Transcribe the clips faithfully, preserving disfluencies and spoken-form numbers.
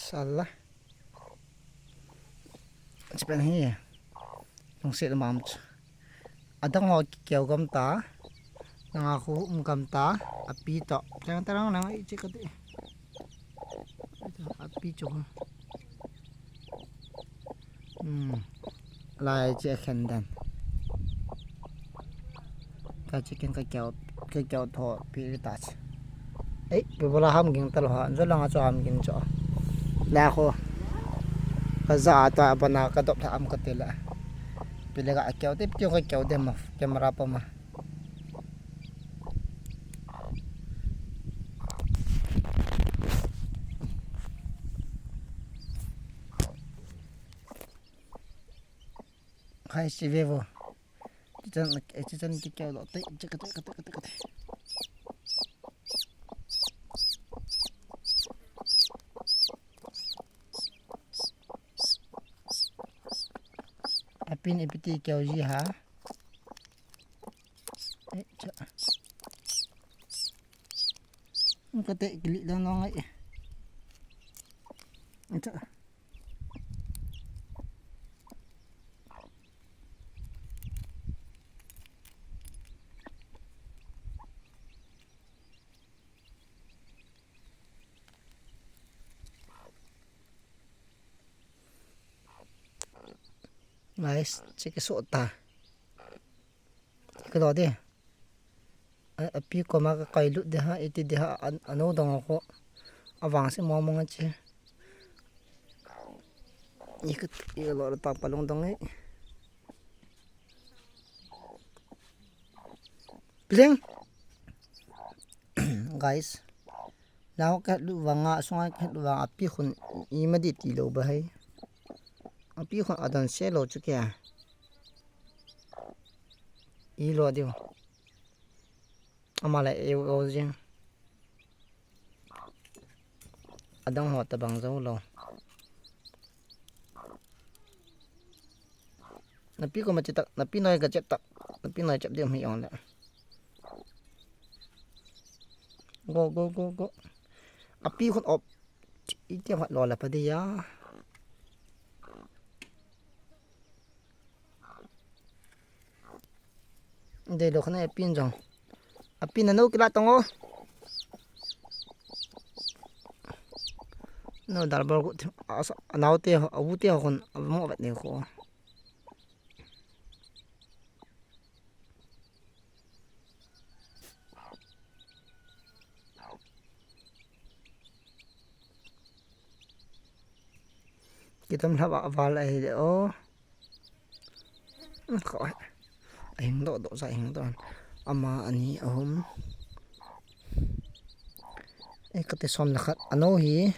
Sala. Chipen hi. Lungset mam chu. Adang ho keu gam ta. Nanga khu um gam ta. Api to. Tang tarang nang i chika de. Api chu. Hmm. Lai che khen dan. Ka chicken ka keu, ka keu tho pi ri ta che. Ei, pi bola ham ging tal ha, jo langa cho ham ging cho. Na kho. Ka ja ta bana ka dop tha am ka te la. Pi le ka keu te, pi ka keu de ma, camera pa ma. Khai si ve vo. Chichan, chichan ki keu lo. Te, chaka, chaka, chaka, chaka. Apin ipiti keu ji ha. Eh, cha. Ka te kili dang dang ai. Cha. Nice, check it out ta. Check it out de. A, api koma ka kai lut de ha, iti de ha, an, ano dong ko. Avang se mo mo nga che. Ikat, ilo ta palong dong eh. Pling. Guys. Nao ka lu vanga, sunga ka lu vanga, api khun ima di ti lo ba hai. Api khun adon se lo chu kya. Ilo diu. Ama le eu eu jing. Adang ho ta bang zo lo. Napi ko ma che tak, napi noi ka che tak, napi noi chap diam hi ong le. Go, go, go, go. Api khun op. Iti ma lo la pa dia. Dei lo khana apin jong. Apin nano kila tong o. No dal bor gut. Asa, anao te, abu te khun, abu mo vet ne ko. Kitam lhava aval ahi de o. Kho. Ahing do do sa ahing do. Ama ani ahum. E kate som na khat ano hi.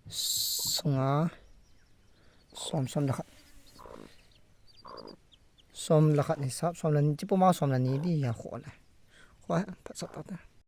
Sunga. Som som na khat. Som la khat hisap, som la ni, chi puma som la ni di ya kho le. Kho, phat sat ta.